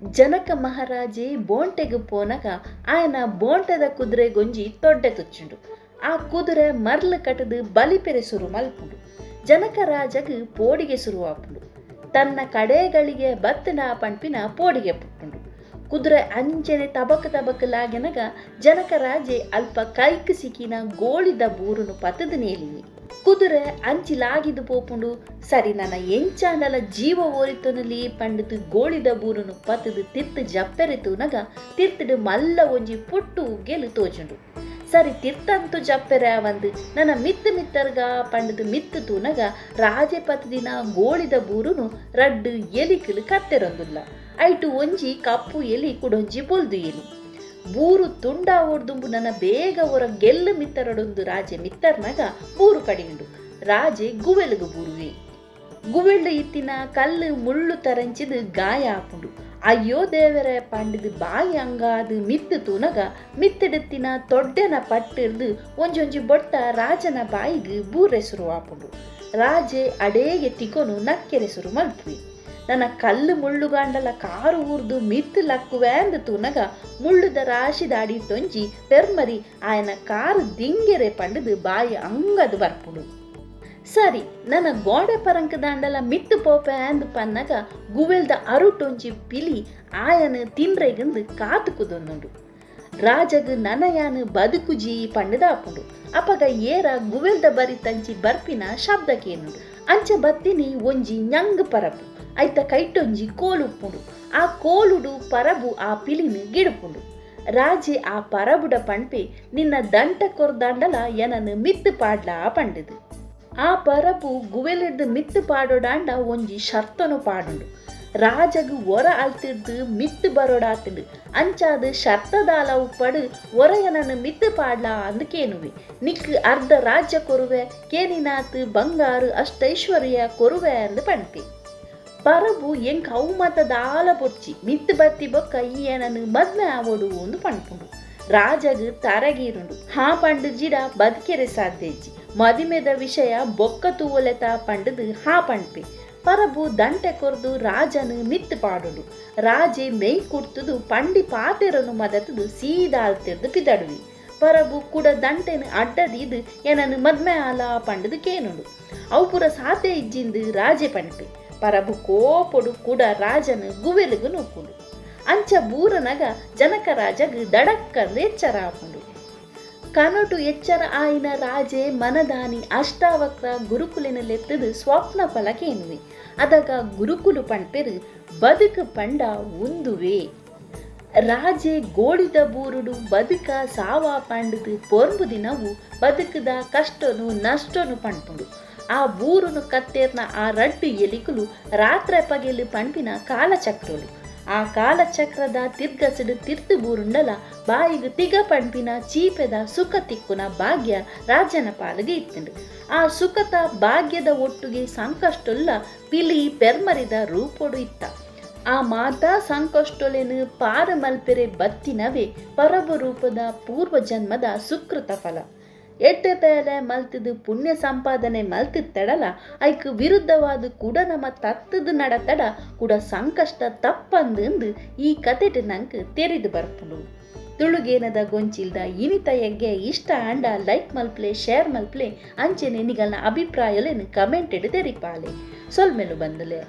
ಜನಕ ಮಹಾರಾಜೆ ಬೋಂಟೆಗ್ ಪೋನಗ ಆಯನ ಬೋಂಟೆದ ಕುದುರೆಗೊಂಜಿ ತೊಡ್ಡೆ ತುಚ್ಚುಂಡು. ಆ ಕುದುರೆ ಮರ್ಲ್ ಕಟ್ಟದು ಬಲಿಪೆರೆ ಸುರು ಮಲ್ಪುಂಡು. ಜನಕ ರಾಜಗ್ ಪೋಡಿಗೆ ಸುರುವಾಪುಂಡು. ತನ್ನ ಕಡೆಗಳಿಗೆ ಬತ್ತನ ಪಂಪಿನ ಪೋಡಿಗೆ ಪುಟ್ಟುಂಡು. ಕುದುರೆ ಅಂಚನೆ ತಬಕ್ ತಬಕ್ ಲಾಗೆನಗ ಜನಕ ರಾಜೆ ಅಲ್ಪ ಕೈಕ್ ಸಿಕ್ಕಿನ ಗೋಳಿದ ಬೂರುನು ಪತದು ನೇಲಿಯೆ. ಕುದುರೆ ಅಂಚಿ ಲಾಗಿದು ಪೋಪುಂಡು. ಸರಿ ನನ್ನ ಎಂಚಾಂಡಲ ಜೀವ ಓರಿತೊನಲಿ ಪಂಡದು ಗೋಳಿದ ಬೂರುನು ಪತದು ತಿರ್ತು ಜಪ್ಪೆರೆ ತೂನಗ ತಿರ್ತುಡು ಮಲ್ಲ ಒಂಜಿ ಪುಟ್ಟು ಉಗ್ಗೆಲು ತೋಜುಂಡು. ಸರಿ ತಿರ್ತಂತು ಜಪ್ಪೆರೆ ಅವಂದು ನನ್ನ ಮಿತ್ತು ಮಿತ್ತರ್ಗ ಪಂಡದು ಮಿತ್ತು ತೂನಗ ರಾಜೆ ಪತದಿನ ಗೋಳಿದ ಬೂರುನು ರಡ್ಡು ಎಲಿಕಲು ಕತ್ತೆರೊಂದುಲ್ಲ. ಐಟು ಒಂಜಿ ಕಪ್ಪು ಎಲಿ ಕುಡೊಂಜಿ ಬೊಲ್ದು ಎಲಿ. ಬೂರು ತುಂಡ ಓಡ್ದುಂಬು ನನ್ನ ಬೇಗ ಒರ ಗೆಲ್ಲು ಮಿತ್ತರಡೊಂದು ರಾಜೆ ಮಿತ್ತರ್ನಾಗ ಬೂರು ಕಡಿಯುಂಡು. ರಾಜೆ ಗುವೆಲುಗು ಬೂರುವೆ. ಗುವೆಲ್ಡು ಇತ್ತಿನ ಕಲ್ಲು ಮುಳ್ಳು ತರಂಚಿದು ಗಾಯ ಆಪುಂಡು. ಅಯ್ಯೋ ದೇವರೇ ಪಂಡಿದು ಬಾಯಿ ಅಂಗಾದು ಮಿತ್ತು ತೂನಗ ಮಿತ್ತಿಡುತ್ತಿನ ತೊಡ್ಡೆನ ಪಟ್ಟಿರ್ದು ಒಂಜೊಂಜಿ ಬೊಟ್ಟ ರಾಜನ ಬಾಯಿಗೆ ಬೂರೆ ಶುರು ಆಪುಂಡು. ರಾಜೆ ಅಡೇಗೆ ತಿಕೊನು ನಕ್ಕೆರೆ ಶುರು ಮಲ್ಪುವಿ. ನನ್ನ ಕಲ್ಲು ಮುಳ್ಳುಗಾಂಡಲ ಕಾರು ಊರ್ದು ಮಿತ್ತು ಲಕ್ಕುವೆ ಅಂದು ತೂನಗ ಮುಳ್ಳುದ ರಾಶಿ ದಾಡಿ ತೊಂಜಿ ಪೆರ್ಮರಿ ಆಯನ ಕಾರು ದಿಂಗೆರೆ ಪಂಡದು ಬಾಯಿ ಅಂಗದು ಬರ್ಪುಂಡು. ಸರಿ ನನ್ನ ಗೋಡೆ ಪರಂಕ ದಾಂಡಲ ಮಿತ್ತು ಪೋಪೆ ಅಂದು ಪನ್ನಗ ಗುವೆಲ್ದ ಅರುಟೊಂಜಿ ಪಿಲಿ ಆಯನ ತಿನ್ರೆಗಂದು ಕಾತು ಕುದೊಂದುಂಡು. ರಾಜಗ್ ನನಯಾನು ಬದುಕುಜಿ ಪಂಡದಾಪುಂಡು. ಅಪಗ ಏರ ಗುವೆಲ್ದ ಬರಿ ತಂಚಿ ಬರ್ಪಿನ ಶಬ್ದಕ್ಕೇನುಂಡು. ಅಂಚ ಬತ್ತಿನಿ ಒಂಜಿ ñಂಗ್ ಪರಪು ಐತ ಕೈಟೊಂಜಿ ಕೋಲುಪ್ಪುಂಡು. ಆ ಕೋಲುಡು ಪರಬು ಆ ಪಿಲಿನ ಗಿಡುಪುಂಡು. ರಾಜೆ ಆ ಪರಬುಡ ಪಂಪೆ ನಿನ್ನ ದಂಟ ಕೊರ್ದಾಂಡಲ ಎನನು ಮಿತ್ತು ಪಾಡ್ಲಾ ಪಂಡದು. ಆ ಪರಬು ಗುವೆಲಿಡ್ದು ಮಿತ್ತು ಪಾಡೋಡಾಂಡ ಒಂಜಿ ಶರ್ತನು ಪಾಡುಂಡು. ರಾಜಗು ಒರ ಅಲ್ತಿಡ್ದು ಮಿತ್ತು ಬರೋಡಾತುಂಡು. ಅಂಚಾದು ಶರ್ತದಾಲ ಉಪ್ಪಡು ಒರಯನನ್ನು ಮಿತ್ತು ಪಾಡ್ಲಾ ಅಂದು ಕೇನುವೆ. ನಿಕ್ ಅರ್ಧ ರಾಜ್ಯ ಕೊರುವೆ, ಕೇನಿನಾತ್ ಬಂಗಾರು ಅಷ್ಟೈಶ್ವರ್ಯ ಕೊರುವೆ ಅಂದು ಪಂಪೆ. ಪರಬು ಎಂಕ್ ಅವು ಮತ ದಾಲ ಬೊಡ್ಚಿ ಮಿತ್ತು ಬತ್ತಿ ಬೊಕ್ಕ ಈ ಏನನ್ನು ಮದ್ಮೆ ಆವೋಡು ಅಂದು ಪಣ್ಪುಂಡು. ರಾಜಗ್ ತರಗೀರುಂಡು. ಹಾ ಪಂಡು ಜಿಡ ಬದುಕೆರೆ ಸಾಧ್ಯ ಇಜ್ಜಿ. ಮದಿಮೆದ ವಿಷಯ ಬೊಕ್ಕ ತೂವೊಲೆತ ಪಂಡದು ಹಾ ಪಂಡ್ಪೆ. ಪರಬು ದಂಟೆ ಕೊರ್ದು ರಾಜನು ಮಿತ್ತು ಪಾಡುಂಡು. ರಾಜೆ ಮೆಯ್ ಕುಡ್ತುದು ಪಂಡಿ ಪಾತೆರನು ಮದತದು ಸೀದಾಲ್ತಿರ್ದು ಪಿದಡುವಿ. ಪರಬು ಕೂಡ ದಂಟೆನು ಅಡ್ಡದೀದು ಏನನ್ನು ಮದ್ಮೆ ಆಲ ಪಂಡದು ಕೇನುಂಡು. ಅವು ಪೂರ ಸಾಧ್ಯ ಇಜ್ಜಿಂದು ರಾಜೆ ಪಂಡ್ಪೆ. ಪರಬು ಕೋಪೊಡು ಕೂಡ ರಾಜನು ಗುವೆಲುಗು ನೂಕುಂಡು. ಅಂಚ ಬೂರನಗ ಜನಕ ರಾಜಗ್ ದಡಕ್ಕಂದು ಎಚ್ಚರ ಆಪುಂಡು. ಕನಟು ಎಚ್ಚರ ಆಯಿನ ರಾಜೆ ಮನದಾನಿ ಅಷ್ಟಾವಕ್ರ ಗುರುಕುಲಿನ ಲೆತ್ತದು ಸ್ವಪ್ನ ಫಲಕೇನುವೆ. ಅದಗ ಗುರುಕುಲು ಪಂಪೆರು ಬದುಕು ಪಂಡ ಉಂದುವೆ. ರಾಜೆ ಗೋಳಿದ ಬೂರುಡು ಬದುಕ ಸಾವಾ ಪಂಡದು ಪೊರ್ಂಬು ದಿನವು ಬದುಕದ ಕಷ್ಟನು ನಷ್ಟನು ಪಂಪುಂಡು. ಆ ಬೂರುನು ಕತ್ತೇರ್ನ ಆ ರಡ್ಡು ಎಲಿಕುಲು ರಾತ್ರೆ ಪಗೆಲು ಪಂಪಿನ ಕಾಲಚಕ್ರಲು. ಆ ಕಾಲಚಕ್ರದ ತಿರ್ಗಸಡು ತಿರ್ತು ಬೂರುಂಡಲ ಬಾಯಿಗು ತಿಗ ಪಂಪಿನ ಚೀಪೆದ ಸುಖ ತಿಕ್ಕುನ ಭಾಗ್ಯ ರಾಜನ ಪಾಲಿಗೆ ಇತ್ತುಂಡು. ಆ ಸುಖತ ಭಾಗ್ಯದ ಒಟ್ಟುಗೆ ಸಂಕಷ್ಟೊಲ್ಲ ಪಿಲಿ ಪೆರ್ಮರಿದ ರೂಪೊಡು ಇತ್ತ. ಆ ಮಾತಾ ಸಂಕಷ್ಟೊಲೆನು ಪಾರ ಮಲ್ಪೆರೆ ಬತ್ತಿನವೇ ಪರಬ ರೂಪದ ಪೂರ್ವ ಜನ್ಮದ ಸುಕೃತ ಫಲ. ಎಡ್ಡೆ ಬೇಲೆ ಮಲ್ತದು ಪುಣ್ಯ ಸಂಪಾದನೆ ಮಲ್ತಿತ್ತಡಲ ಐಕ್ ವಿರುದ್ಧವಾದ ಕೂಡ ನಮ್ಮ ತತ್ತದ ನಡತಡ ಕೂಡ ಸಂಕಷ್ಟ ತಪ್ಪಂದು ಈ ಕತೆಟ್ ನಂಗೆ ತೆರೆದು ಬರ್ಪುಂಡು. ತುಳುಗೇನದ ಗೊಂಚಿಲ್ದ ಇನಿತ ಎಗ್ಗೆ ಇಷ್ಟ ಆಂಡ ಲೈಕ್ ಮಲ್ಪ್ಲೆ, ಶೇರ್ ಮಲ್ಪ್ಲೆ, ಅಂಚೆನೆ ನಿಗಲ್ನ ಅಭಿಪ್ರಾಯಲೆನ್ ಕಮೆಂಟೆಡ್ ತೆರಿಪಾಲೆ. ಸೊಲ್ಮೆಲು ಬಂದಲೆ.